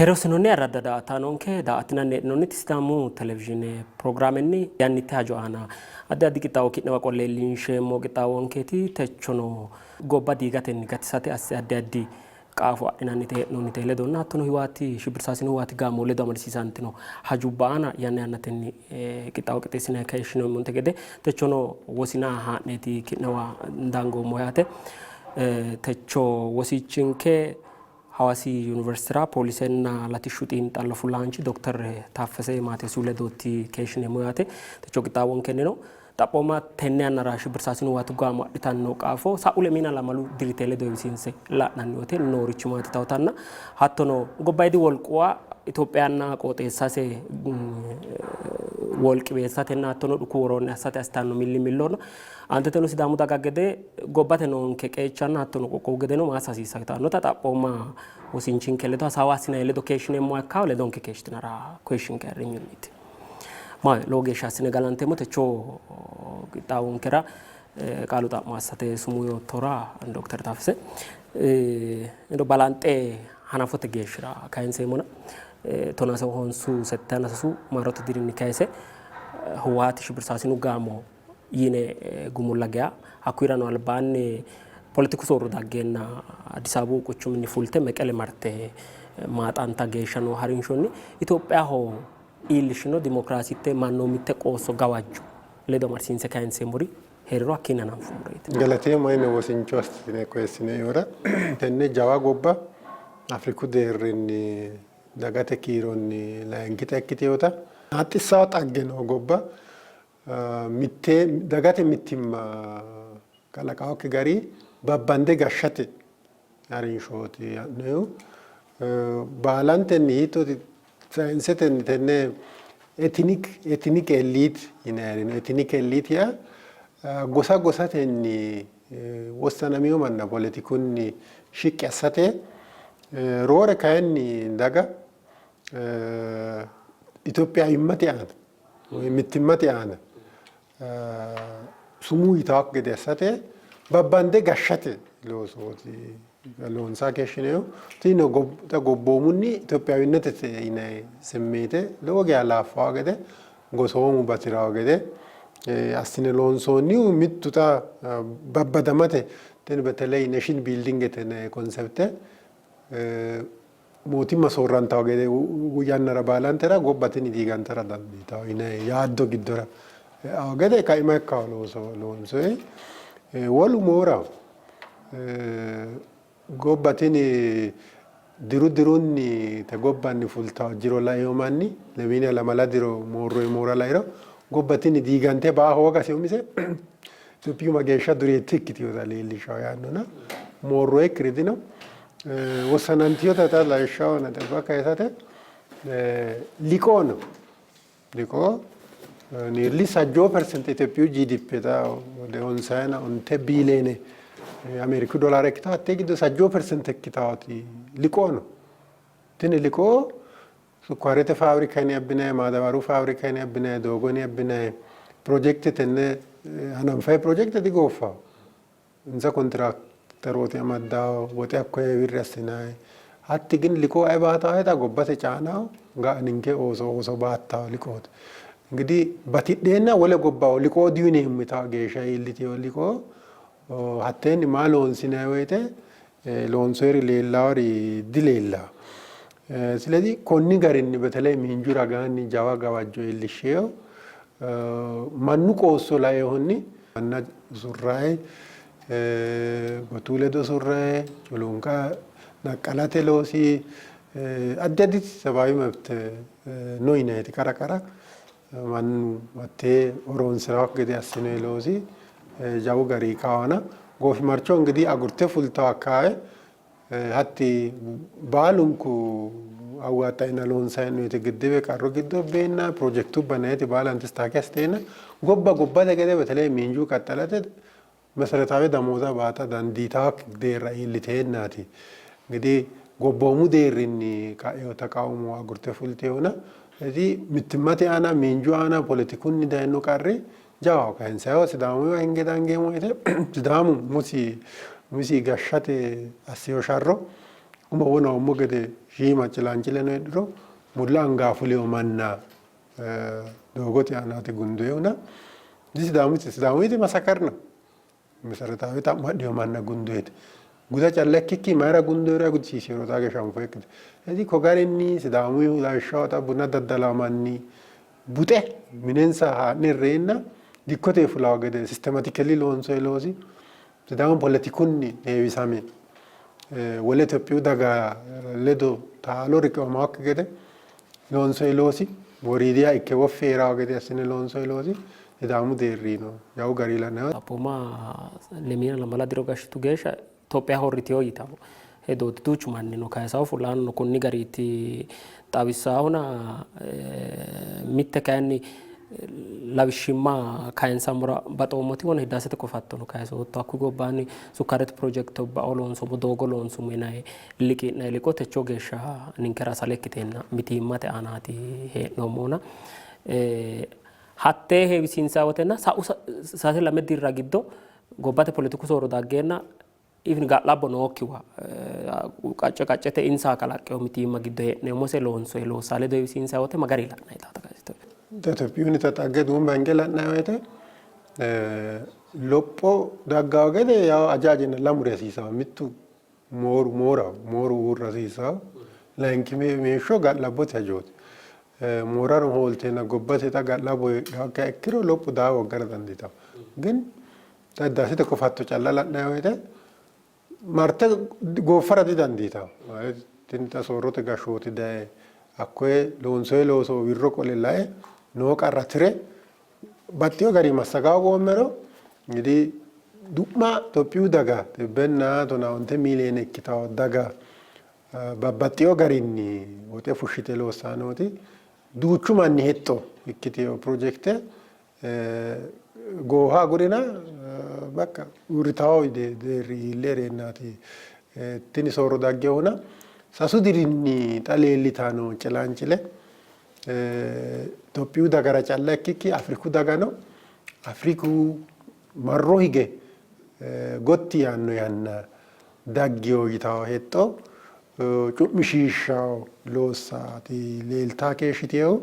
Keere hossinoonni ayirradda daa''ataanonke, daa''attinanni heedhinoonniti Sidaamu televizhiine pirogiraamenni yannitte hajo aana addi addi qixxaawo ki'newa qolle iillinsheemmo qixxaawonkeeti. Techono gobba diigatenni gatisate asse addi addi qaafo adhinannite hee'noonnite ledonna hattono Hiwaati shibbirsaasinu Hiwaati gaamo ledo amadisiisantino hajubba aana yanna yannatenni qixxaawo qixxeessinanni keeshshinoommonte gede techono wosina haa'neeti ki'newa dangoommo yaate. Techo wosichinke Hawaasi Yuniversitera poolisenna latishshu xiinxallo fullahaanchi Dokter Taaffese Maateesiuu ledooti keeshshineemmo yaate. Techo qixxaawonkennino xaphooma tenne yannara shibbirsaasinu waatu gaamo adhitanno qaafo sa'u lemiina lamalu dirite ledo heewisiinse la'nanni wote noorichi maati tawutanna hattono gobbayidi wolquwa Itophiyanna qooxeessase wolqiweessatenna hattono dhuku woroonni assate assitanno millimillonna aanteteno Sidaamu daga gede gobbate noonke qeechanna hattono qoqqowu gedeno maa assa hasiissanno yitannota xaphooma wosinchinke ledo hasaawa assinanni ledo keeshshineemmoha ikkanno ledonke keeshshitinara koyishshinke ayirrinyunniiti. Maahoyye lowo geeshsha assine galanteemmo techo qixxaawonkera qaalu xa'mo assate sumuu yoottohura Dokter Taaffese. Balanxe hanafote geeshshira kayinseemmona tonaa honsu settanna sasu maarote dirinni kayise Hoowaati shibbirsaasinu gaamo yine gumulla geya hakkuyirano albaanni poletiku soorro daggeenna Addis Ababu quchuminni fulte Meqele marte maaxanta geeshsha noo harinshonni Itophiyaho iillishshino dimokiraasitte mannoomitte qoosso gawajjo ledo amadisiinse kayinseemmori hee'riro hakkiinni hananfoommoreeti. Galateemmo ane wosincho assitine koyissinoehura. Tenne jawa gobba Afriku deerrinni dagate kiironni layinkita ikkitinota naaxxissanno xagge noo gobba mitte dagate mittimma kalaqawokki gari babbande gashshate harinshooti ha'noyihu. Baalantenni hiittooti sayinsetenni tenne ethnic ethnic elite yinayiri no. Ethnic elite yaa gosa gosatenni wossanamino manna poletikunni shiqqi assate roore kayinni daga Itophiyayimmate aana woyi mittimmate aana sumuu yitawokki gede assate babbande gashshate loosooti loonsaa keeshshinohu. Tinino xa gobboomunni Itophiyawinnetete yinanni simmeete lowo geya laaffawo gede gosoomu bati'rawo gede assine loonsoonnihu mittu xa babbadamate tini beteley nation buildingete yinanni konsepte mootimma soorrantawo gede yannara baalantera gobba tini diigantara dandiitawo yinanni yaaddo giddora e'awo gede kaima ikkawo looso loonsoyi. Wolu mooraho. Gobba tini diru dirunni te gobbanni fultawo jiro laino manni lemiina lamala diro moorroyi moora lairo gobba tini diigante baa hoogase umise Itophiyu mageeshsha dureette ikkitinota leellishawo yaannona moorroyikkiri dino. Wossanantinota xa lawishshaho naxibba kayisate liqoo no. Liqoo nearly sajjoo percent Itophiyu GDP xa wode onsayina onte biiliyeene Ameeriku dolaare ikkitawo hattee giddo sajjoo percent ikkitawoti liqoo no. Tini liqoo sukkaarete faabirikanni abbinayi, maadabaru faabirikanni abbinayi, doogonni abbinayi pirojekte tenne hananfayi pirojekte digooffawo. Insa kontiraakterooti amaddawo, woxe hakkoye wirri assinayi. Hatti gin liqoo ayi baatawo xa gobbate caanawo ga'a ninke ooso ooso baattawo liqooti. Ingidihi batidheenna wole gobba liqoo diuyineemmo yitawo geeshsha iillitewo liqoo hatteenni maa loonsinayi woyite loonsoyiri leellawori dileellawo. Silezi konni garinni beteley miinju ragaanni jawa gawajjo iillishsheewo. Mannu qoosso lainohunni manna usurrayi, gotuu ledo usurrayi, culunqa naqqalate loosi addi addi sebaawi mebte no yinayiti qara qara mannu hattee horonsi'rawokki gede assinoyi loosi jawu gari kawana goofimarcho ingidihi agurte fultawo akkaawe Hatti baalunku awwaaxxayinna loonsanni hee'noonniti giddiwe qarru giddo ubbeenna pirojekitubba yinanniti baalanti istaake assiteenna gobba gobbate gede beteleye miinju qaxxalate meseretaawe damooza baata dandiitawokki deerra iilliteennaati. Ingidihi gobboomu deerrinni ka'ino taqawumo agurte fultinohuna isi mittimmate aana miinju aana poletikunni dayino qarri Jawaho kayinsayihu Sidaamuyiwa hinge dangeemmo woyte Sidaamu umisi umisi gashshate assino sharro Umo wona ummo gede shiima cilaancileno heedhuro mulla anga fuleyo manna doogote aanaati gundoyehuna disidaamuti sidaamuyiti masakarno መሰረታዊ xa'mo adhino manna gundoyete guda calla ikkikki mayira gundoyero gudisiisiro xaa geeshsha anfoyikkite. ስለዚህ ko garinni Sidaamuyihu lawishshaho xa buna daddalawo manni buxe minensa haa'ne reenna dikkote fulawo gede systematically loonsoyi loosi Sidaamu poletikunni heewisame wole Itophiyu daga ledo taalo riqiwamawokki gede loonsoyi loosi woriidiha ikke woffi heerawo gede assine loonsoyi loosi Sidaamu deerri no jawu gari la'nanni. Xaphooma lemiina lamala diro gashshitu geeshsha Itophiya horritino yitanno hedooti duuchu mannino kayisawo fullahaanono konni gariiti xawissaahuna mitte kayinni lawishshimma kayinsammora baxoommoti wona hiddaasete kofattono kayisootto hakkuyi gobbaanni sukkaarete pirojekitubbao loonsommo doogo loonsummo yinanni liqii'nanni liqoo techo geeshsha ninkera asale ikkiteenna mitiimmate aanaati hee'noommohuna hattee heewisiinsanni wotenna sa'u sase lame dirra giddo gobbate poletiku soorro daggeenna even ga'labbo nookkiwa qacce qaccete insa kalaqqewo mitiimma giddo hee'neemmose loonsoyi loossa ledo heewisiinsanni wote ma gari la'nanni xaata kaysito? Itophiyunnita xagge duumba hinge la'nanni woyte lopho daggawo gede yawo aja ajeenna lamuri hasiisawo. Mittu mooru mooraho, mooru uurra hasiissawo. Layinki meeshsho ga'labbote hajooti. Moorano hoolteenna gobbate xa ga'labbo heedhannokkiha ikkiro lopho daa hooggara dandiitanno. Gin xa hiddaasete kofatto calla la'nanni woyte marte gooffara didandiitanno. Tini xa soorrote gashshooti daye hakkoye loonsoyi looso wirro qole lae noo qarra tire baxxewo garinni massaga hoogoommero ingidihi du'ma Itophiyu daga xibbenna tonaa onte miiliyeene ikkitanno daga babbaxxewo garinni woxe fushshite loossanni nooti duuchu manni hexxo ikkitino pirojekite goofa agurina baqqa uurritawo deerri iille heereennaati tini soorro dagginohuna sasu dirinni xa leellitanni noo cilancile Itophiyu dagara calla ikkikki Afriku dagano Afriku marro hige gotti yaanno yanna daggino yitawo hexxo cu'mishiishshawo loossaati leeltaa keeshshitinohu.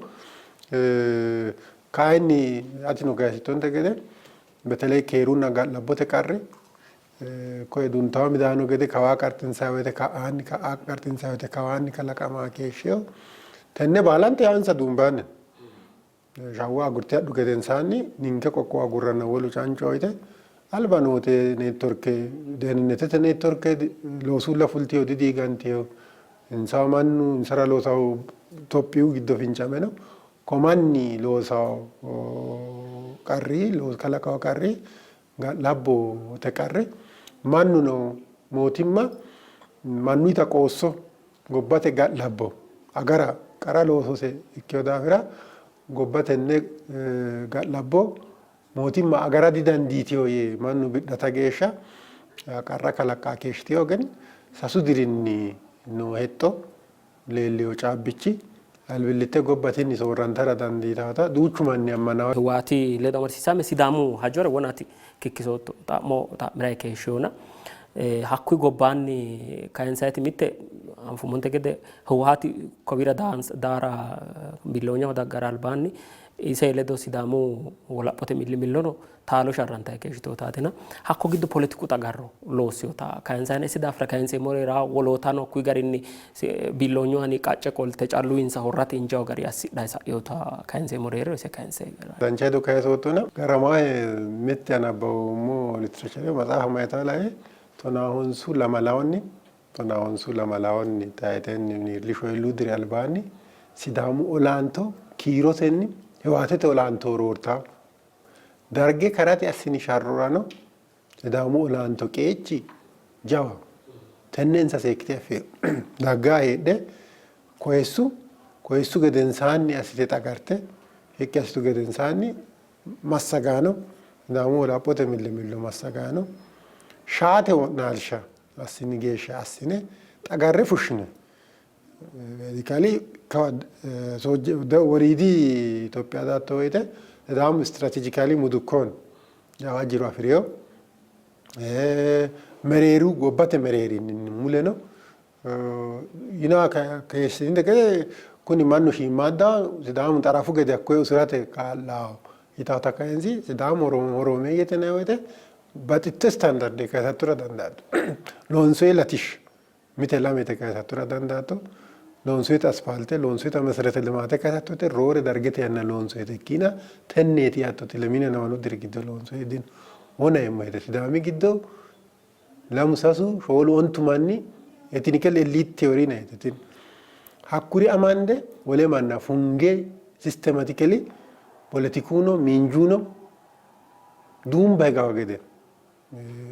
Kayinni atino kayisittonte gede beteley keerunna ga'labbote qarri Koye duntawo midaano gede kawaa qarxinsayi woyte ka'aanni, ka'aa qarxinsayi woyte kawaanni kalaqama keeshshino. Tenne baalante yaansa duumbaanni no. Shawwa agurte hadhu gedensaanni ninke qoqqowo agurranna wolu canco yite alba noote neetworke dehenennetete neetworke loosulla fultino didiigantino. Insa mannu insara loosahu Itophiyu giddo fincame no. Ko manni loosawo qarri kalaqawo qarri Ga'labbote qarri mannuno mootimma mannuyita qoosso gobbate ga'labbo agara qara loosose ikkino daafira gobba tenne ga'labbo mootimma agara didandiitino yee mannu bidhata geeshsha qarra kalaqqaa keeshshitino. Gin sasu dirinni noo hexxo leellino caabbichi albillitte gobba tini soorrantara dandiitawota duuchu manni ammananno. Hiwaati ledo amadisiisame Sidaamu hajore wonati kikkisootto xa'mo xa'mi'rayi keeshshinona hakkuyi gobbaanni kayinsayiti mitte anfummonte gede Hiwaati kowira daara billoonyaho daggara albaanni ise ledo Sidaamu wolaphote millimillono taalo sharrantanni keeshshitinotatina hakko giddo poletiku xagarro loossinota kayinsayina isi daafira kayinseemmore wolootano hakkuyi garinni biilloonyu aani qacce qolte calluwinsa horrate injawo gari assidhanni sa'inota kayinseemmore hee'riro ise kayinse. Dancha hedo kayisoottona. Garamaaye mitte anabbawummo literature maxaafa mayitawo lae tonaa honsu lamalawonni tonaa honsu lamalawonni tayitenni niirli shoyilluu diri albaanni Sidaamu olanto kiirotenni Hiwaatete olanto roortawo. Darge karate assini sharrorano Sidaamu olanto qeechi jawaho. Tenne insa seekkite affino. Daggaa heedhe koyissu, koyissu gedensaanni assite xagarte shiqqi assitu gedensaanni massagaano Sidaamu wolaphote millimillo massagaano shaate wo'naalsha assini geeshsha assine xagarre fushshino. Medikali woriidi Itophiya daatto woyte Sidaamu istiraateejikali mudukkoon jawa jiro afi'rino. Mereeru gobbate mereerinni muleno Yinaa keeshshininte gede kuni mannu shiimmaadda Sidaamu xarafu gede hakkoye usurate kaa'lawo yitaata kayinsi Sidaamu Oromeeyyete yinanni woyte baxxite standarde kayisattora dandaatto. Loonsoyi latishsha mite lamete kayisattora dandaatto. Loonsoyita aspaalte, loonsoyita meserete limaate kayisatto woyte roore dargete yanna loonsoyite ikkiina tenneeti yaattoti lemina lamalu diri giddo loonsoyi dino. Wona yeemmo woyte Sidaami giddo lamu sasu shoolu ontu manni ethnical elite theory yinannite tini. Hakkuri amande wole manna funge systematically poletikuno miinjuno duumba higawa gede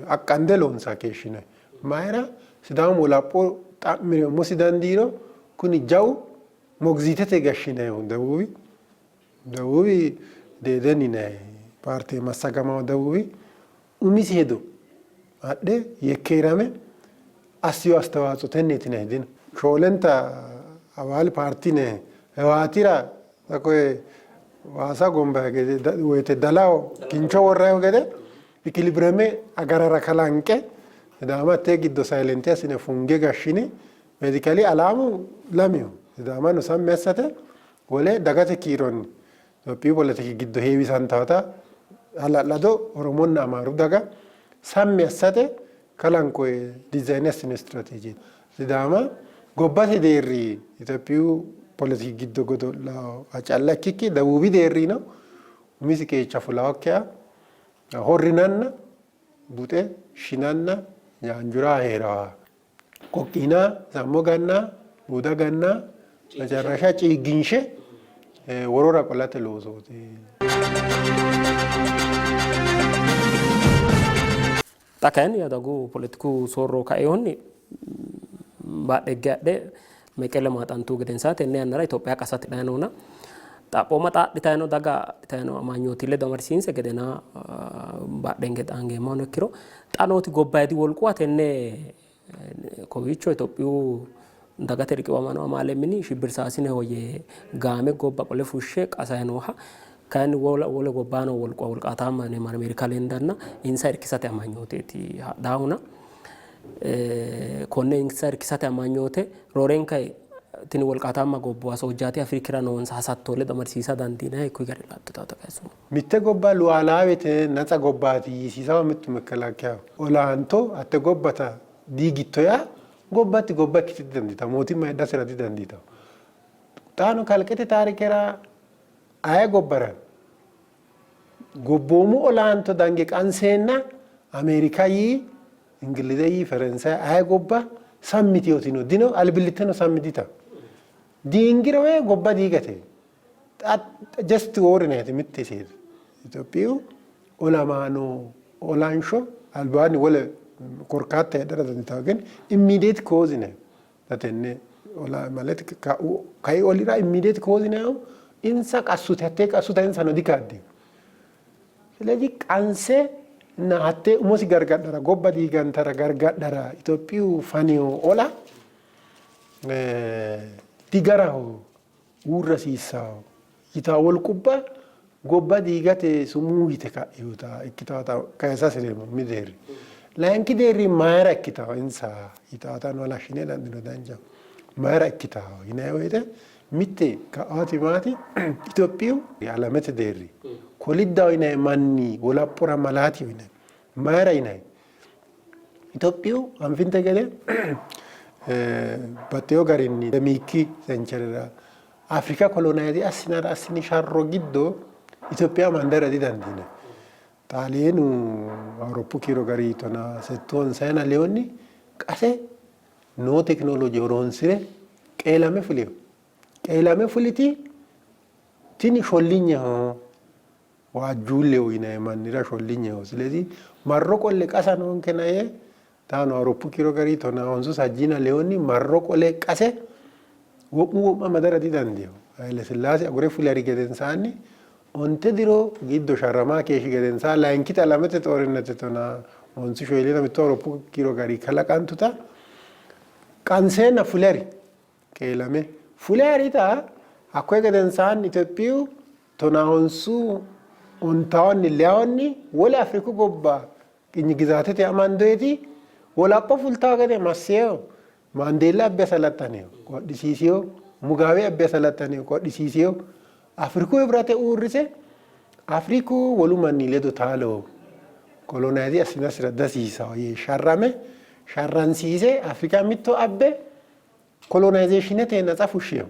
aqqande loonsa keeshshinoyi. Mayira Sidaamu wolapho xa'mire umosi dandiiro kuni jawu mogzitete gashshinayihu Dewubi Dewubi Deeden yinayi paarte massagamawo Dewubi umisi hedo adhe yekkeerame assiyo astawaatso tenneeti yinanni dino. Shoolenta abaal paartine Hewaatira koye waasa gombayi gede woyte dalaho kincho worrayihu gede ikilibireme agarara kalanqe Sidaama hattee giddo sayilente assine funge gashshini medikali alaamu lamihu Sidaamano sammi assate wole dagate kiironni Itophiyu poletiki giddo heewisantawota hala'lado Oromonna Amaaru daga sammi assate kalanqoyi dizayine assino istiraateejeeti. Sidaama gobbate deerri Itophiyu poletiki giddo godo'laha calla ikkikki dawuubi deerrino umisi qeecha fulawokkiha horrinanna buxe shinanna nyaanjura hee'rawa qoqqina zammo ganna buuda ganna macarrasha ciigginshe worora qolate loosooti. Xa kayinni adagu poletiku soorro kainohunni badhe higge hadhe Meqele maaxantu gedensaanni tenne yannara Itophiya qasate dayinohuna xaphooma xa adhitanni noo daga adhitanni noo amanyooti ledo amadisiinse gedena badhenge xaangeemmohano ikkiro xa nooti gobbayidi wolquwa tenne kowiicho Itophiyu dagate riqiwamano amaale mini shibbirsaasinehho yee gaame gobba qole fushshe qasayi nooha kayinni wole gobba noo wolquwa wolqaataamma yineemmori Ameerika lendanna insa irkisate amanyooteeti hadhaahuna konne insa irkisate amanyoote roorenka tini wolqaataamma gobbuwa Soojjaati Afrikira noonsa hasatto ledo amadisiisa dandiinanni hiikkuyi garinni la'atto xawissummo. Mitte gobba lualaawete natsa gobbaati yiisiisawo mittu mekkelakeyaho. Olanto hatte gobbata diigitto yaa gobbatti gobba ikkite didandiitanno, mootimma heedhasera didandiitanno. Xaano kalqete taarikera aye gobbara gobboomu olanto dange qanseenna Ameerika yii, Ingilize yii, Ferensaye aye gobba sammi yitino dino, albillitteno sammi diyitanno. Diingiro gobba diigate. Just woorineeti mitte iseeti. Itophiyu olamaano olansho albaanni wole korkaatta heedhara dandiitanno ግን immediate cause ነው tenne ola ማለት kai olira immediate cause ነው insa qassute hattee qassuta insano dikaaddino. ስለዚህ qanse እና hattee umosi gargadhara gobba diigantara gargadhara Itophiyu faniyo ola digaraho uurra hasiissawo yitaa wolqubba gobba diigate sumuu yite ka'inota ikkitawota kayisa hasireemmo umi deerri. Layinki deerri mayira ikkitawo insa yitawotano halashshine la'niro danchaho. Mayira ikkitawo yinanni woyte mitte ka'aati maati Itophiyu alamete deerri koliddaho yinanni manni wolaphora malaatiho yinanni. Mayira yinanni? Itophiyu anfinte gede baxxeewo garinni lemiikki sencherera Afrika kolonayzi assinara assini sharro giddo Itophiya amandara didandiinanni. Xaaliyeenu Awuroppu kiiro gari tona settu honsayina lewunni qase noo tekinoloje horoonsire qeelame fulino. Qeelame fuliti tini shollinyeho waajjuulleho yinanni mannira shollinyeho. Silezi marro qolle qasa noonkena yee xaano Awuroppu kiiro gari tona honsu sajjiina lewunni marro qole qase wo'mu wo'ma amadara didandiino. Haile Sillaase agure fuli hari gedensaanni onte diro giddo sharramaa keeshshi gedensaanni layinkiti alamete xoorinate tona honsu shoyilina mittu Awuroppu kiiro gari kalaqantuta qanseenna fuli hari qeelame fuli harita hakkoye gedensaanni Itophiyu tona honsu ontawunni leyawunni wole Afriku gobba qinyi gizaatete amandoyeti wolapho fultawo gede masseewo. Maandeella abbe asalaxxaneyo qodhisiisiyo, Mugaabe abbe asalaxxaneyo qodhisiisiyo, Afriku Hibrate uurrise Afriku wolu manni ledo taalo kolonayzi assinasira dasiisawo yee sharrame sharransiise Afrika mitto abbe kolonayzeeshinete natsa fushshiyo.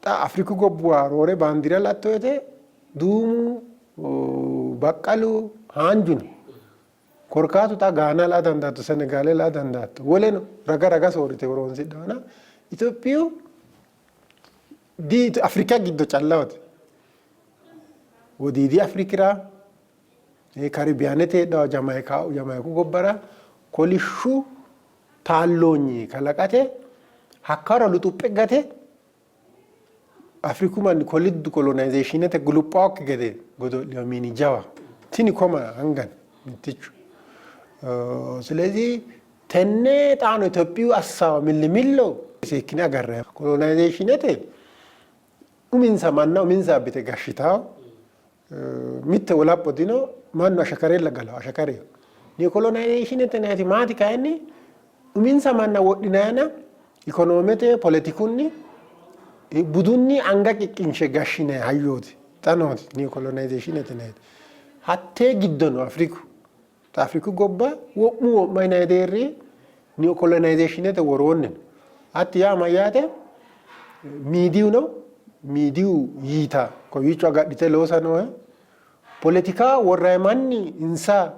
Xa Afriku gobbuwa roore baandira la'atto woyte duumu, baqqalu, haanju no. Korkaatu xa Gaana la'a dandaatto, Senegaale la'a dandaatto, woleno raga raga soorrite horoonsidhona Itophiyu di Afrika giddo callawate. Wodiidi Afrikira, Karibiyaanete heedhawo Jamaayiku gobbara kolishshu taalloonyi kalaqate hakkawara luxuphe gate Afriku manni koliddu kolonayzeeshiinete guluphaawokki gede godo'lino miini jawa. Tini koma angani mittichu. Silezi tenne xaano Itophiyu assawa millimillo seekkine agarranni. Kolonayzeeshiinete uminsa manna uminsa abbite gashshitawo. Mitte wolapho dino, mannu ashakarella galawo, ashakareho. Nikolonayzeeshinete yinanniti maati kayinni uminsa manna wodhinayana ikonoomete, poletikunni, budunni anga qiqqinshe gashshinayi hayyooti xa nooti nikolonayzeeshinete yinanniti. Hattee giddo no Afriku. Xa Afriku gobba wo'mu wo'ma yinanni deerri nikolonayzeeshinete woroonni no. Hatti yaa mayyaate? Miidiyu no, miidiyu yiita kowiicho agadhite loosa noohe. Poletika worrayi manni insa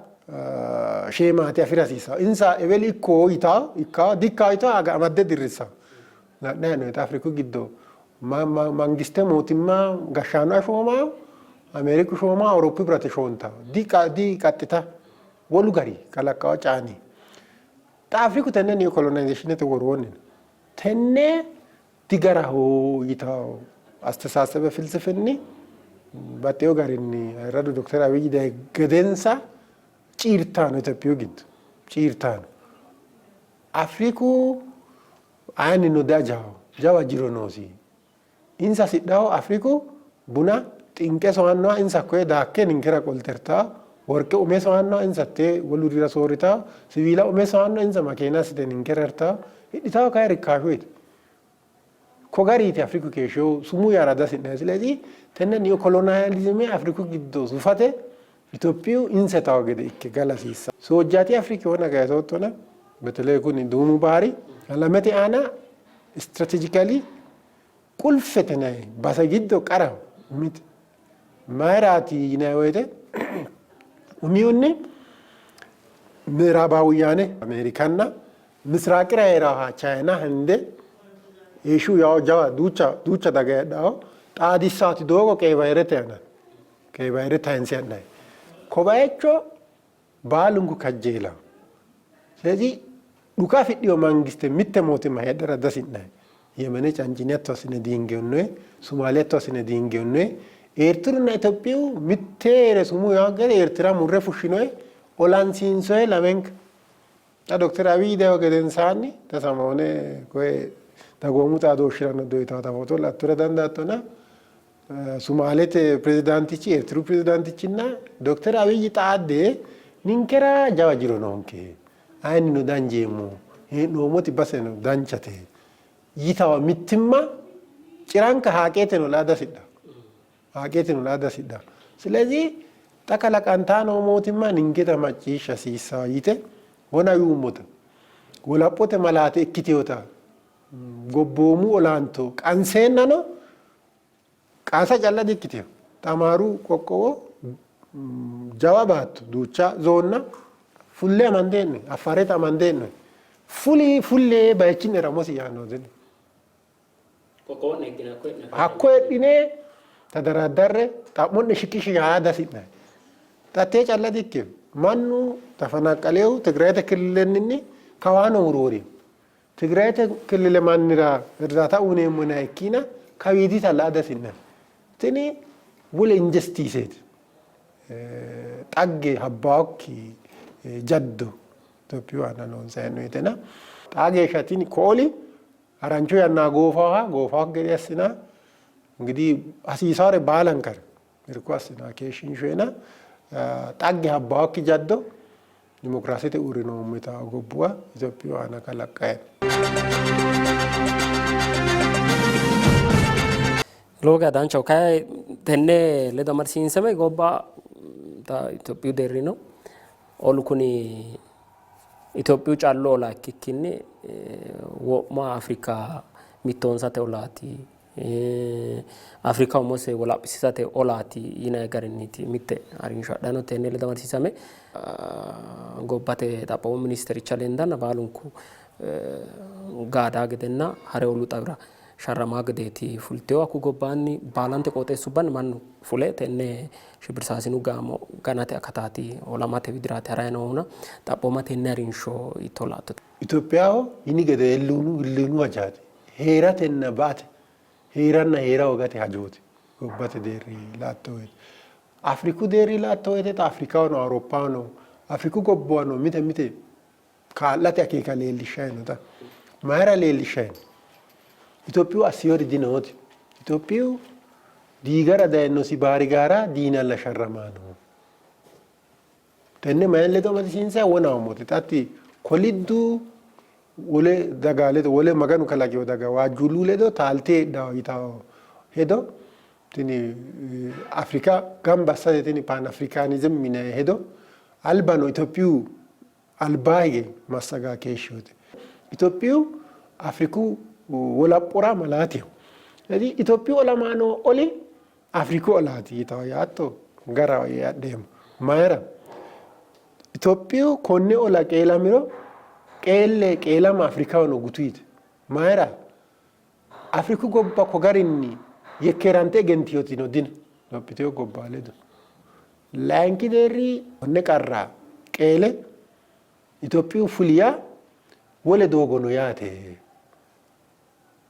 sheemaate afi'ra hasiissanno. Insa eweli ikko yitawo ikkawo dikkawo yitawo aga amadde dirrissawo. La'nayi hee'noyita Afriku giddo mangiste mootimma gashshaano ashoomawo, Ameeriku shoomawo, Awuroppu hibirate shoontawo. Diqaxxita wolu gari kalaqqawo caani. Xa Afriku tenne niyokolonayzeeshinete woroonni no. Tenne digaraho yitawo astesaasebe filsifinni baxxeewo garinni ayirradu Dokter Abiy dayi gedensa ciirtano Itophiyu giddo ciirtano. Afriku ayinnino diajaho, jawa jiro noosi. Insa hasidhawo Afriku buna xinqe sowannoha insa hakkoye daakke ninkera qolte hirtawo, worqe ume sowannoha insa hattee wolurira soorritawo, siwiila ume sowannoha insa makeena assite ninkera hirtawo, hidhitawo kayi rikkaashuyite. Ko gariiti Afriku keeshshihu sumuu yaara dihasi'nanni. Silezi tenne niyokoloniyalizime Afriku giddo sufate Itophiyu insa yitawo gede ikke gala hasiissanno. Soojjaati Afriki wona kayisoottona beteley kuni duumu baari alamete aana istiratiijikali qulfete yinanni base giddo qaraho umite. Mayiraati yinanni woyite umihunni ምዕራባውያኔ Ameerikanna Misiraaqira hee'raaha Chayina, Hinde, Eeshiyu yawo jawa duucha duucha daga heedhaho xaadissaati doogo Qeyi Bahirete aana Qeyi Bahire tayinse ha'nanni. Ko bayicho baalunku kajjeelaho. ስለዚህ dhuka afidhino mangiste mitte mootimma heedhara dihasi'nanni. Yemene cancine hatto assine diingeonnoe, Sumaale hatto assine diingeonnoe, Eertirunna Itophiyu mitte hee're sumuu yaanno gede Eertira murre fushshinoe, olansiinsoe lamenka. Xa Dokter Abiy dayihu gedensaanni xa samoone koye dagoomu xaadooshshirano doyitaata foto la'attora dandaattona Sumaalete pirezidaantichi, Eertiru pirezidaantichinna Dokter Abiy xaadde ninkera jawa jiro noonke, ayinnino danjeemmo, hee'noommoti baseno danchate yitawa mittimma ciranka haaqeeteno laa dihasidhanno. Haaqeeteno laa dihasidhanno. Silezi xa kalaqantaa noo mootimma ninketa macciishsha hasiissanno yite wona yuummota wolaphote malaate ikkitinota gobboomu olanto qanseennano qansa calla dikkitino. Amaaru qoqqowo jawa baatto duucha zoonna fulle amande hee'noonni, Affaarete amande hee'noonni. Fuli fulle bayichi'nera umosi yaanno dino. Hakko heedhine tadaraaddarre xa'mo'ne shiqishi yaa dihasi'nanni. Xa hattee calla dikkino. Mannu tafanaqqalehu Tigrayete killilenninni kawaano huroorino. Tigrayete killile mannira irdaata uyineemmo yinanniha ikkiina kawiidita la'a dihasi'nanni. Tini wole injestiiseeti. Xagge habbaokki jaddo Itophiyu aana loonsanni hee'noonnitena xaa geeshsha tini kooli harancho yanna goofaha goofawokki gede assina እንግዲህ hasiisaare baalankare irko assina keeshshinshoyena xagge habbaokki jaddo dimokiraasete uurrinoommo yitanno gobbuwa Itophiyu aana kalaqqanni no. Lowo geya danchaho. Kayi tenne ledo amadisiinsame gobba xa Itophiyu deerrino olu kuni Itophiyu callu ola ikkikkinni wo'ma Afrika mittoonsate olaati. Afrika umose wolaphisiisate olaati yinanni garinniiti mitte harinsho hadhanno. Tenne ledo amadisiisame gobbate xaphoomu ministericha lendanna baalunku gaada gedenna hare olu xawira sharramaa gedeeti fultino. Hakkuyi gobbaanni baalante qooxeessubbanni mannu fule tenne shibbirsaasinu gaamo ganate akataati olamate widiraati harayi noohuna xaphooma tenne harinsho hiittoo la''atto? Itophiyaho yini gede hiliinu hiliinu hajaati. Hee'ratenna ba''ate, hee'ranna hee'ra hoogate hajooti gobbate deerri la''atto woyte. Afriku deerri la''atto woyte xa Afrikahono Awuroppahono Afriku gobbuwano mite mite kaa'late akeeka leellishshanni no xa. Mayira leellishshanni no? Itophiyu assinori dinooti. Itophiyu diigara dayinosi baarigaara diinalla sharramanni no. Tenne mayi ledo amadisiinsanni? Wonaammote. Xa hatti koliddu wole daga ledo wole Maganu kalaqino daga waajjuullu ledo taalte heedhanno yitanno hedo tini Afrika gamba assate tini Pan Afrikaanizim yinanni hedo albano Itophiyu albaa hige massaga keeshshinote. Itophiyu Afriku wolaphora malaateho. ስለዚህ Itophiyu olamaano oli Afriku olaati yitanno yaatto garaho yee adheemmo. Mayira? Itophiyu konne ola qeelamiro qeelle qeelama Afrikahono gutuyite. Mayira? Afriku gobba ko garinni yekkeerante egentinotino dino lophitino gobba ledo. Layinki deerri konne qarra qeele Itophiyu fuli yaa wole doogo no yaate.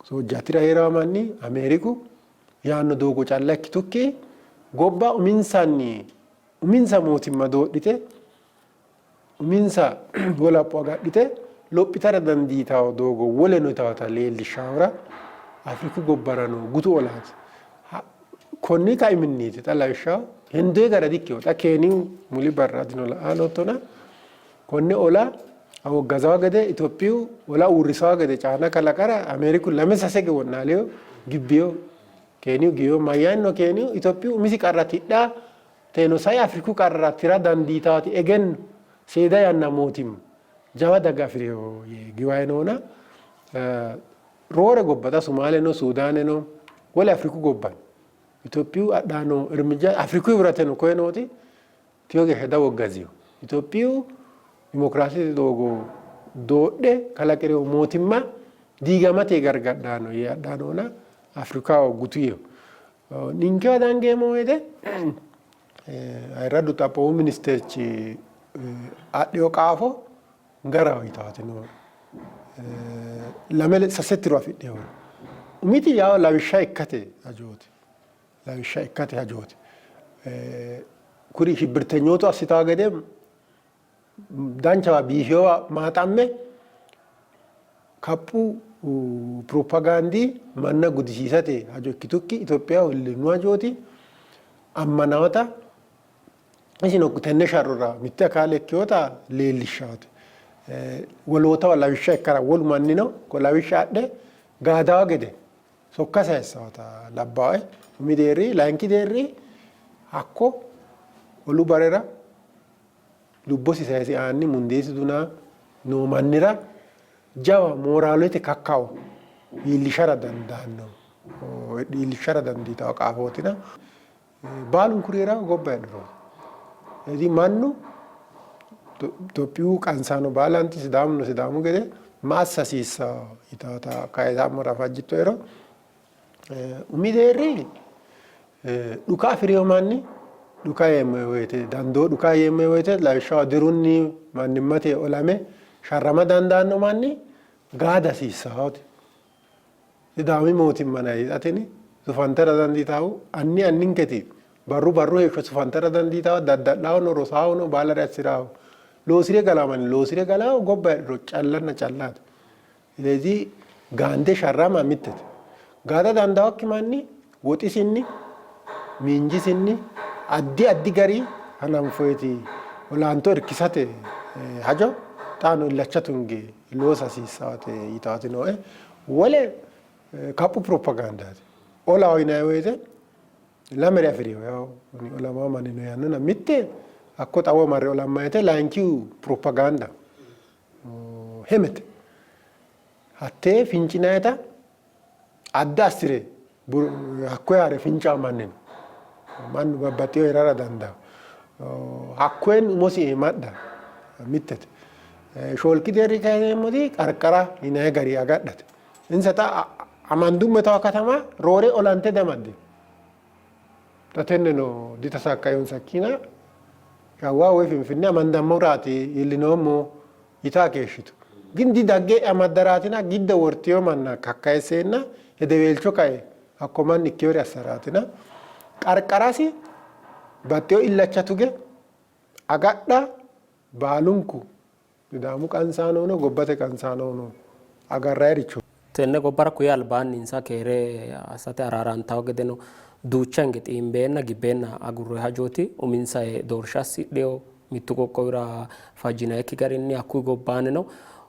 Soojjaatira hee'ranno manni Ameeriku yaanno doogo calla ikkitukki gobba uminsanni uminsa mootimma doodhite uminsa wolapho agadhite lophitara dandiitanno doogo wole no yitawota leellishshahura Afriku gobbarano gutu olaati. Konni kaiminniiti xa lawishshaho hendoyi gara dikkino. Xa Keeniyu muli barra dino la''a noottona konne ola awoggazawo gede Itophiyu ola uurrisawo gede caana kalaqara Ameeriku lame sase ge wo'naalino gibbino. Keeniyu giwino. Mayyaanni no Keeniyu? Itophiyu umisi qarra tidha teeno sai Afriku qarra tira dandiitawoti egenno seeda yanna mootimma jawa daga afi'rino yee giwayi noona roore gobba xa Sumaaleno Suudaaneno wole Afriku gobba no. Itophiyu adhanno irmijja Afriku hibirateno koye nooti teyo geeshsha dawoggazino. Itophiyu dimokiraasete doogo doodhe kalaqirino mootimma diigamate gargadhano yee adhanona Afrikaho gutuyeho. Ninkewa dangeemmo woyte ayirradu xaphoomu ministeerchi adhino qaafo garaho yitaati nooe. Lame sase tiro afidhino. Umiti yawo lawishsha ikkate hajooti. Lawishsha ikkate hajooti. Kuri shibbirtenyootu assitawo gede danchawa biifewa maaxamme kaphu piropagaandi manna gudisiisate hajo ikkitukki Itophiyaho hillinu hajooti. Ammanawota isino tenne sharrora mitte akaale ikkinota leellishshaate. Wolootaho lawishsha ikkara wolu mannino ko lawishsha adhe gaadawa gede sokka sayissawota labbaae umi deerri, layinki deerri hakko olu barera lubbosi sayise aanni mundeesi duna noo mannira jawa mooraalete kakkao iillishara dandaanno iillishshara dandiitanno qaafootina baalunkuri hee'ra gobba heedhuro. ስለዚህ mannu Itophiyu qansaano baalanti Sidaamuno Sidaamu gede ma assa hasiissanno yitawota kayisammora fajjittoero umi deerri dhuka afi'rino manni dhuka yeemmo woyte dandoo dhuka yeemmo woyte lawishshaho dirunni mannimmate olame sharrama dandaanno manni gaada hasiissawote. Sidaami mootimma tini sufantara dandiitahu anni anninketi barru barru heeshsho sufantara dandiitahu dadda'lahono rosahono baalare assiraho loosire galaa manni loosire galaahu gobba heedhuro callanna callaati. ስለዚህ gaande sharrama mittete. Gaada dandaawokki manni woxisinni miinjisinni addi addi gari hananfoyeti olanto irkisate hajo xaano illacha tunge loosa hasiissaate yitaati nooe. Wole kaphu piropagandaati. Olaho yinanni woyte lamere afi'rino yawo olamawo manni no yaannona mitte hakko xawo marre olammayite layinkihu piropaganda hemete. Hattee fincinayita adda assire hakkoye haare fincawo manni no. Mannu babbaxxewo heerara dandawo. Hakkoyenni umosi eemadha mittete. Shoolki deerri kayineemmoti qarqara yinayi gari agadhate. Insa xa amandummo yitawo katama roore olante diamaddino. Xa tenneno ditasaakkayonsakkiina Shawwa woy Finfinne amandammoraati iillinoommo yitaa keeshshitu. Gin didagge amaddaraatina giddo wortiyo manna kakkayisseenna hedeweelcho kae hakko manni ikkeyore assaraatina qarqarasi baxxeyo illacha tuge agadha baalunku Sidaamu qansaanono gobbate qansaanono agarrayirichooti. Tenne gobbara kuyi albaanni insa keere assate araarantawo gedeno duucha hinge xiimbeenna gibbeenna agurroyi hajooti. Uminsa doorsha assidheyo mittu qoqqowira fajjinayikki garinni hakkuyi gobbaannino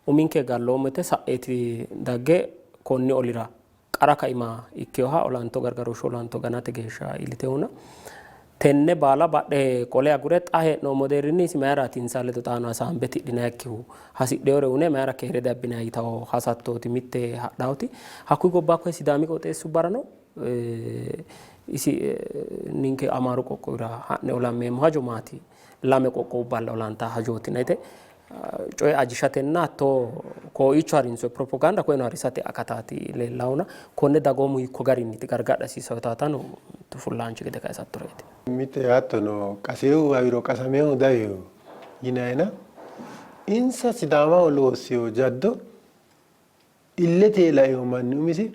uminke galloommo yite sa'eeti dagge konni olira qara kaima ikkinoha olanto gargarooshshu olanto ganate geeshsha iillitinohuna tenne baala badhe qole agure xa hee'noommo deerrinni isi mayiraati insa ledo xaano hasaambe tidhinayikkihu hasidhinore une mayira keere diabbinayi yitawo hasattooti mitte hadhawoti. Hakkuyi gobba koye Sidaami qooxeessubbarano isi ninke Amaaru qoqqowira ha'ne olammeemmo hajo maati? Lame qoqqowubballa olantaa hajootina yite coye ajishatenna hattoo kooiicho harinsoyi piroppogaanda koyeno harisate akataati leellahuna konne dagoomu hiikko garinniiti gargadha hasiissawo yitaatano mittu fullahaanchi gede kayisattoreeti. Mitte yaatto no, qaseehu hawiro qasameehu dawiho yinayina insa Sidaamaho loossino jaddo illete laino manni umisi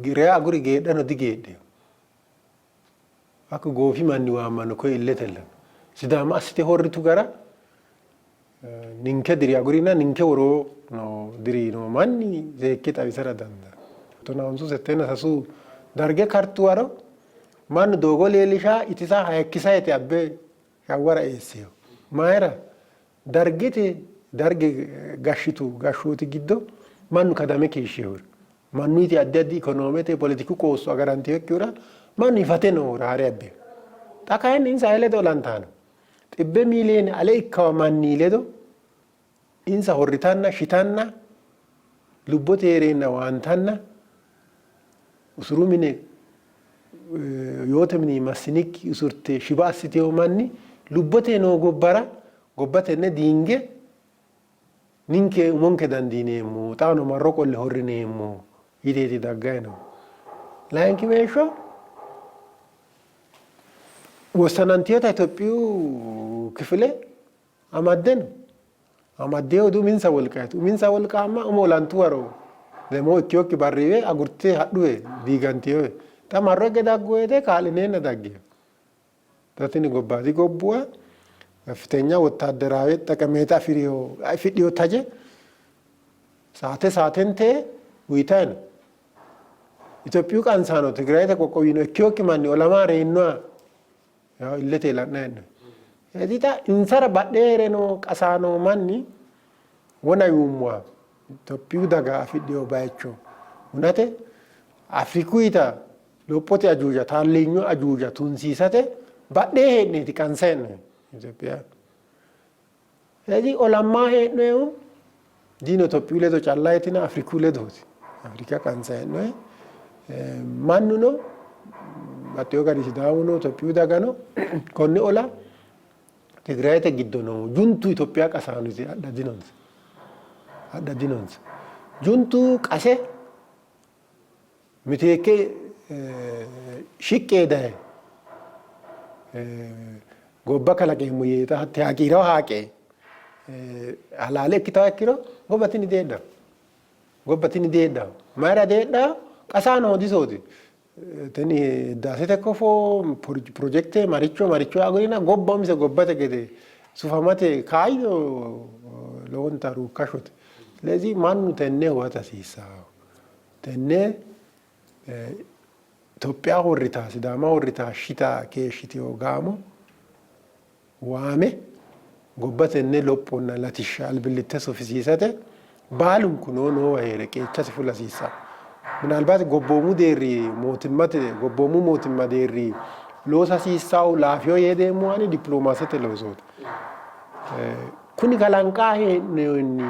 reya aguri geedhano digeedhino. Hakku goofi manni waammanno koye illetella. Sidaama assite horritu gara ninke diri agurina ninke woroo noo diri noo manni seekke xawisara dandaanno. Tonaonsu settenna sasu darge kartu waro mannu doogo leellisha itisa hayikkisa yite abbe shawwara eessino. Mayira? Dargete darge gashshitu gashshooti giddo mannu kadame keeshshinohura, mannuyti addi addi ikonoomete, poletiku qoosso agarantinokkihura mannu hifate noohura haare abbino. Xa kayinni insa aye ledo olantanno? Xibbe miiliyeene ale ikkawo manni ledo insa horritanna, shitanna, lubbote hee'reenna waantanna, usuru mine yoote mini massinikki usurte shiba assitino manni lubbote noo gobbara gobba tenne diinge ninke umonke dandiineemmo xaano marro qolle horrineemmo yiteeti daggayi noohu. Layinkimeeshsho wossanantinota Itophiyu kifile amadde no. Amaddinohu uminsa wolqaati. Uminsa wolqa amma umo olantu waro lemoo ikkinokki barriwe agurte hadhuwe diigantinowe. Xa marro higge daggu woyite kaa'lineenna daggino. Xa tini gobbaati gobbuwa kaffitenya wottaadderaawe xeqemeeta afidhino taje saate saatente uyitayi no. Itophiyu qansaano Tigrayete qoqqowino ikkinokki manni olama reyinoha Yawo illete la'nanni hee'noonni. ስለዚህ xa insara badhee hee're noo qasaa noo manni wona yuummoha Itophiyu daga afidhino bayicho hunate Afrikuyita lophote ajuuja taalleenyu ajuuja tunsiisate badhee hee'neeti qansa hee'noonni Itophiya. ስለዚህ olammaa hee'noyihu diino Itophiyu ledo calla itina Afriku ledooti. Afrika qansa hee'noyi. Mannuno baxxewo gari Sidaamuno Itophiyu dagano konne ola Tigrayete giddo noo juntu Itophiya qasaano yite adha dinonsa. Adha dinonsa. Juntu qase miteekke shiqqe daye gobba kalaqeemmo yee xa hatte haqiiraho haaqe halaale ikkitawo ikkiro gobba tini diheedhanno. Gobba tini diheedhanno. Mayira diheedhanno? Qasaano disooti. Tini hiddaasete kofo pirojekte maricho maricho agurina gobba umise gobbate gede sufamate kaayyo lowonta ruukkashote. ስለዚህ mannu tenne huwata hasiissanno. Tenne Itophiya horrita, Sidaama horrita shita keeshshitino gaamo waame Gobba tenne lophonna latishsha albillitte sufisiisate baalunku noo noowa hee're qeechasi fula hasiissanno. Minaalbaati gobboomu deerri mootimmate gobboomu mootimma deerri loosa hasiissannohu laafiyo yee deemmohu ani dippiloomaasete loosooti. Kuni kalanqaa hee'noonni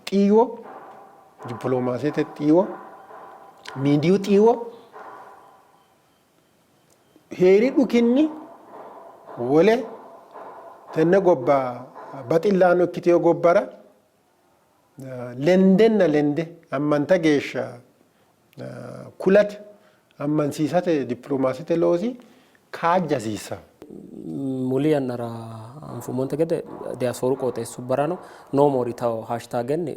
xiiwo dippiloomaasete xiiwo, miidiyu xiiwo hee'ri dhukinni wole tenne gobba baxillaano ikkitino gobbara lendenna lende ammanta geeshsha kulate ammansiisate dippiloomaasete loosi kaajja hasiissanno. Muli yannara anfummonte gede diyasfooru qooxeessubbarano no more yitawo hashtaagenni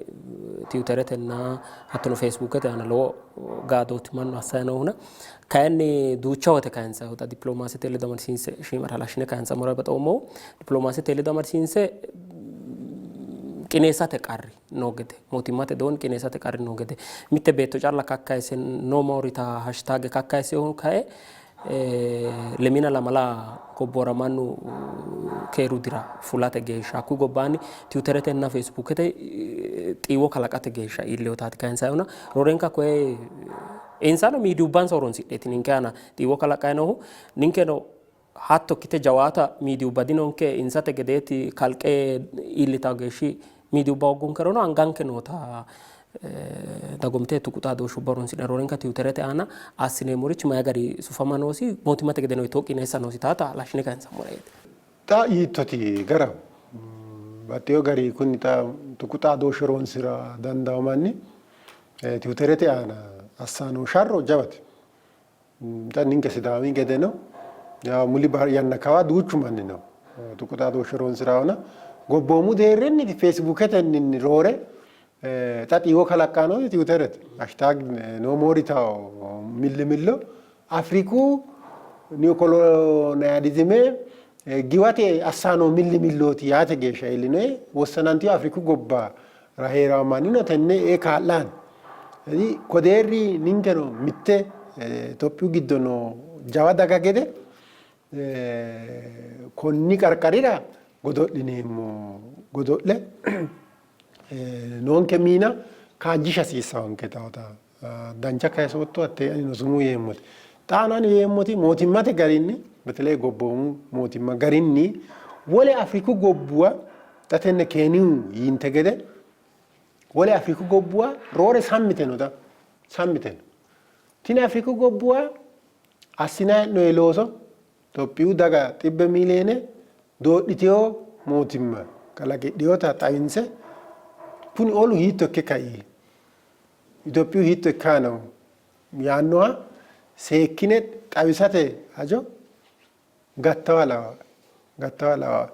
tiwuteretenna hattono feesbuukete aana lowo gaadooti mannu assanni noohuna. Kayinni duucha wote kayinsannihu xa dipiloomaasete ledo amadisiinse shiimara halashshine kayinsammora baxoommohu dipiloomaasete ledo amadisiinse qineessate qarri noo gede mootimmate doon qineessate qarri noo gede mitte beetto calla kakkayise no more yita hashtaage kakkayisinohu kae lemina lamala gobbora mannu keeru dira fulate geeshsha hakkuyi gobbaanni tiwuteretenna feesbuukete xiiwo kalaqate geeshsha iillinotaati kayinsayihuna roorenka koye insano miidiyubbansa horonsidheeti ninke aana xiiwo kalaqqanni noohu. Ninkeno hatto ikkite jawaata miidiyubba dinonke insate gedeeti kalqe iillitawo geeshshi miidiyubba hooggunkerono anganke noota dagoomitte tuqu xaadooshshubba horonsi'ne roorenka tiwuterete aana assineemmorichi mayi gari sufama noosi, mootimmate gedeno hiittoo qineessa noosi taata halashshine kayinsammoreeti. Xa yiittoti garaho. Baxxeewo gari kunni xa tuqu xaadooshshe horonsi'ra dandawo manni tiwuterete aana assano sharro jawate. Xa ninke Sidaami gedeno muli yanna kawa duuchu manni no tuqu xaadooshshe horonsi'raahuna gobboomu deerrinni feesibuuketenni roore xa xiiwo kalaqqanoti tiwuterete. Hashtag no more yitawo millimillo Afriku niyokoloniyalizime giwate assano millimillooti yaate geeshsha iillinoe wossanantino Afriku gobbara hee'ranno mannino tenne ee kaa'lanno. Ko deerri ninkeno mitte Itophiyu giddo noo jawa daga gede konni qarqarira godo'lineemmo godo'le noonke miina kaajjisha hasiissanonke dancha kayisootto hatte anino sumuu yeemmote. Xaano ani yeemmoti mootimmate garinni beteley gobboomu mootimma garinni wole Afriku gobbuwa xa tenne Keeniyu yiinte gede wole Afriku gobbuwa roore sammite no xa sammite no. Tini Afriku gobbuwa assinanni hee'noyi looso Itophiyu daga xibbe miiliyeene doodhitino mootimma kalaqidhinota xawinse kuni olu hiitto ikke kai? Itophiyu hiitto ikkanni no? Yaannoha seekkine xawisate hajo gattawa lawa gattawa lawa.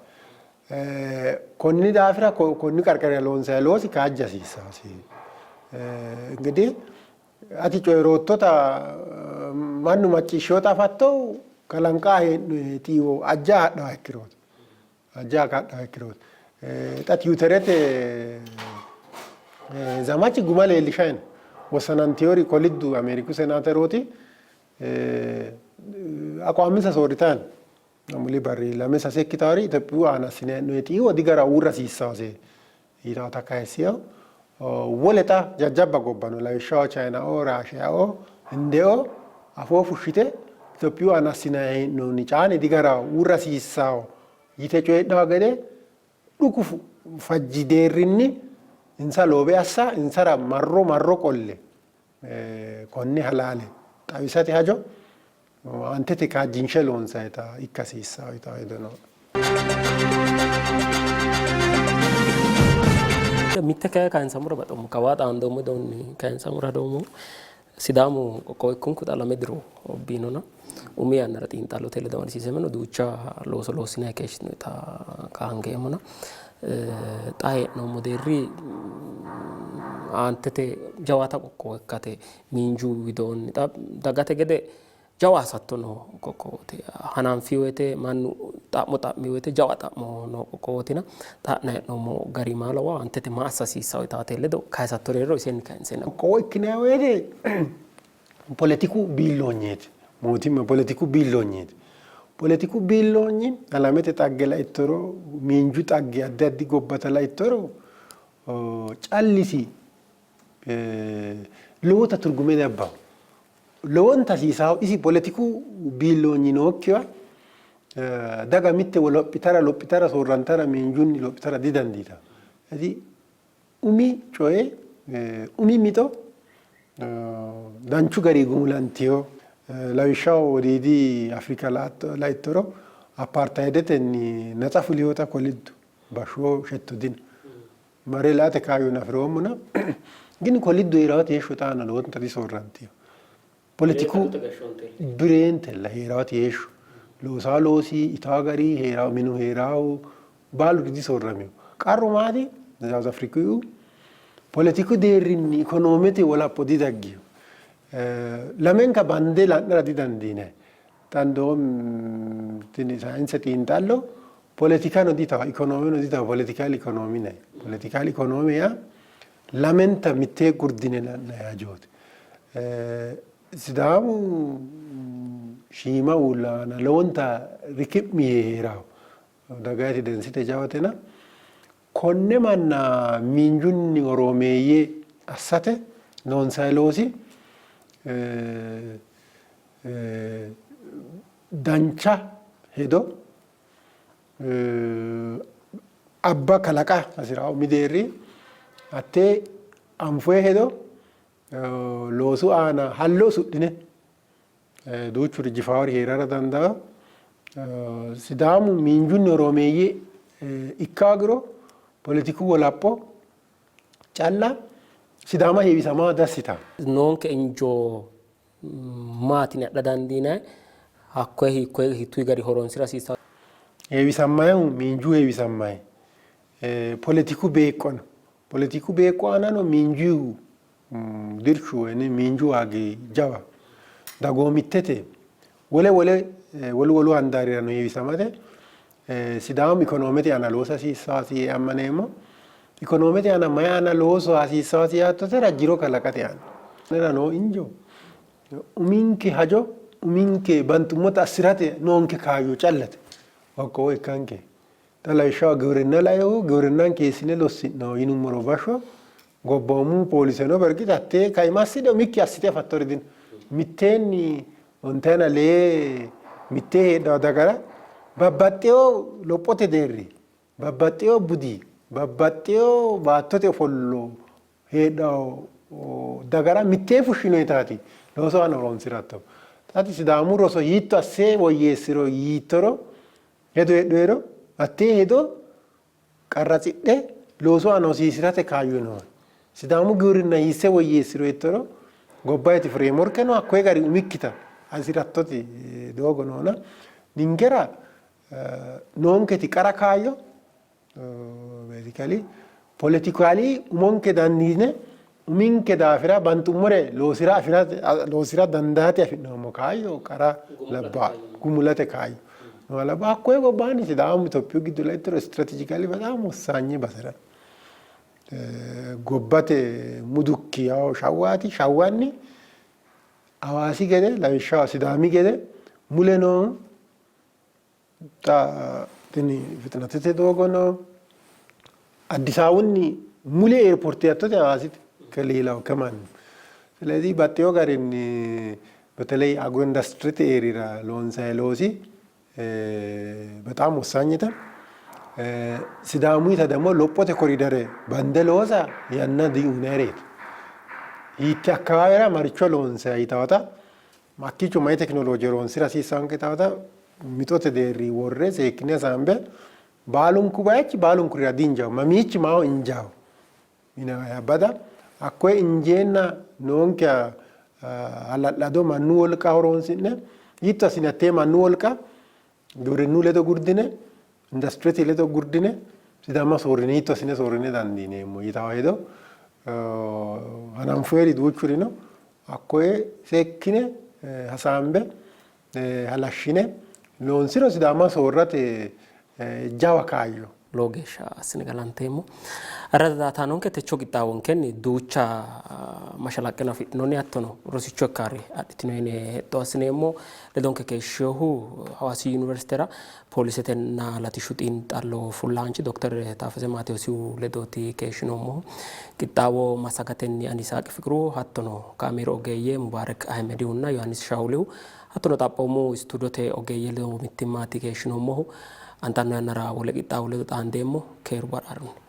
Konni daafira konni qarqarira loonsanni loosi kaajja hasiissannosi. Ingidihi ati coyi'roottota mannu macciishshinota afattohu kalanqaa hee'noyi xiiwo ajja hadhaha ikkirooti. Ajja hadhaha ikkirooti. Xa tiwuterete zamachi guma leellishayi no. Wossanantinori koliddu Ameeriku senaaterooti aqwaaminsa soorritayi no. Muli barri lame sase ikkitaari Itophiyu aana assine hee'noyi xiiwo digara uurra hasiissawose yitawota kayissino. Wole xa jajjabba gobba no lawishshaho Chayinaoo, Raashiyao, Hindeo afoo fushshite Itophiyu aana assinanni hee'noonni caani digaraho uurra hasiissawo yite coyidhawo gede dhuku fajji deerrinni insa loobe assa insara marro marro qolle konne halaale xawisate hajo aantete kaajjinshe loonsayita ikka hasiissawo yitawo hedo nooe. Mitte kayi kayinsammora baxoommo. Kawaa xaandoommo widoonni kayinsammora hadoommohu Sidaamu qoqqowo ikkunku xa lame diro biinona umi yannara xiinxallote ledo amadisiisameno duucha looso loossinanni keeshshinoyita qaangeemmona xa hee'noommo deerri aantete jawaata qoqqowo ikkate miinju widoonni xa dagate gede jawa hasatto noo qoqqowooti. Hananfi woyte mannu xa'mo xa'mi woyte jawa xa'mo noo qoqqowootina xa ha'nanni hee'noommo gari maa lawawo aantete maa assa hasiissawo yitaate ledo kayisattori heeriro isenni kayinseena. Qoqqowo ikkinanni woyte poletiku biilloonyeeti. Mootimma poletiku biilloonyeeti. Poletiku biilloonyi alamete xagge laittoro, miinju xagge addi addi gobbata laittoro callisi lowota turgume diabbaho. Lowonta hasiisaho isi poletiku biilloonyi nookkiwa daga mitte lophitara lophitara soorrantara miinjunni lophitara didandiitanno. Isi umi coye umi mixo danchu gari gumulantino. Lawishshaho Wodiidi Afrika laittoro apartayidetenni natsa fulinota koliddu bashshoo shetto dino. Mare laate kaayyono afi'roommona gini koliddu hee'raati heeshsho xaano lowonta disoorrantino. Poletiku bireentella hee'raati heeshsho. Loosaa loosi, itaa gari, hee'raa minu hee'raahu baaluri disoorramino. Qarru maati? South Africu poletiku deerrinni ikonoomete wolapho didaggino. Lamenka bande la'nara didandiinanni. Xa indoom tini sayinse xiinxallo poletikano ditawo ikonoomeno ditawo political economy yinanni. Political economy yaa lamenta mittee gurdine la'nanni hajooti. Sidaamu shiima uulla aana lowonta riki'mi yee hee'rawo. Dagayiti densite jawatena konne manna miinjunni horoomeeyye assate loonsayi loosi dancha hedo abba kalaqa hasi'rawo umi deerri hattee anfoyi hedo loosu aana hallo usudhine duuchuri jifaawori hee'rara dandaanno. Sidaamu miinjunni horoomeeyye ikka hoogiro poletiku wolapho calla Sidaama heewisama diassitanno. Noonke injoo maati yine adha dandiinanni? Hakkoye hiikkoye hiittuyi gari horoonsira hasiissanno? Heewisammayihu miinju heewisammayi poletiku beeqqo no. Poletiku beeqqo aanano miinju dirshu woyi miinju waagi jawa. Dagoomittete wole wole wolu wolu handaarirano heewisamate Sidaamu ikonoomete aana loosa hasiissaasi yee ammaneemmo. Ikonoomete aana mayi aana loosa hasiissaasi yaattotera jiro kalaqate aana. Anera noo injo uminke hajo uminke banxummota assi'rate noonke kaayyo callate. Qoqqowo ikkanke. Xa lawishshaho giwirinna lainohu giwirinnanke hiissine lossi'no yinummoro bashsho gobboomu pooliseno bergit hattee kaima assidhe umikki assite afattori dino. Mitteenni ontayina lee mittee heedhawo dagara babbaxxewo lophote deerri, babbaxxewo budi, babbaxxewo baattote ofollo heedhawo dagara mittee fushshinoyitaati looso aana horonsi'ratto. Xaati Sidaamu roso hiitto asse woyyeessiro yiittoro hedo heedhuhero hattee hedo qarratsidhe loosu aana hosiisi'rate kaayyo noohe. Sidaamu giwirinna hiisse woyyeessiro yittoro gobbayiti fireemorke no, hakkoye gari umikkita hasi'rattoti doogo noona ninkera noonketi qara kaayyo basically politically umonke dandiine uminke daafira banxummore loosi'ra afi'rate loosi'ra dandaate afi'noommo kaayyo qara labbaa gumulate kaayyo nooha labbaa. Hakkoye gobbaanni Sidaamu Itophiyu giddo laittoro strategically በጣም ወሳኝ basera gobbate mudukki yawo Shawwaati. Shawwanni Hawaasi gede lawishshaho Sidaami gede mule noohu xa tini fixinatete doogo no. Addis Ababunni mule airport yattote Hawaasite ከሌላው ከማንም። ስለዚህ baxxewo garinni በተለይ አግሮ ኢንዱስትሪete erira loonsayi loosi በጣም ወሳኝተ Sidaamuyita ደግሞ lophote koridere bande loosa yanna diuyinayireeti. Hiitte akkawaawera maricho loonsayi yitawota hakkiicho mayi tekinolooje horoonsira hasiissanke yitawota mixote deerri worre seekkine hasaambe baalunku bayichi baalunkurira diinjawo mamiichi maaho injaawo yinanni bada hakkoye injeenna noonkeha hala'lado mannu wolqa horoonsi'ne hiitto assine hattee mannu wolqa giwirinnu ledo gurdine industirete ledo gurdine Sidaama soorrine hiitto assine soorrine dandiineemmo yitawo hedo hananfoyeri duuchuri no. Hakkoye seekkine hasaambe halashshine loonsiro Sidaama soorrate jawa kaayyo. Lowo geeshsha assine galanteemmo. Ayirrado daaataanonke techo qixxaawonkenni duucha mashalaqqeno afidhinoonni hattono rosicho ikkaare adhitino yine hexxo assineemmo. Ledonke keeshshinohu Hawaasi Yuniversitera poolisetenna latishshu xiinxallo fullahaanchi Dokter Taaffese Maatewoosihu ledooti keeshshinoommohu. Qixxaawo massagatenni ani Yisaaqi Fiqru hattono kaameeru ogeeyye Mubaarek Ahimedihunna Yohaannis Shaawulihu hattono xaphoomu istuudote ogeeyye ledo mittimmaati keeshshinoommohu. Aantanno yannara wole qixxaawo ledo xaandeemmo. Keeru ba'raa'runni.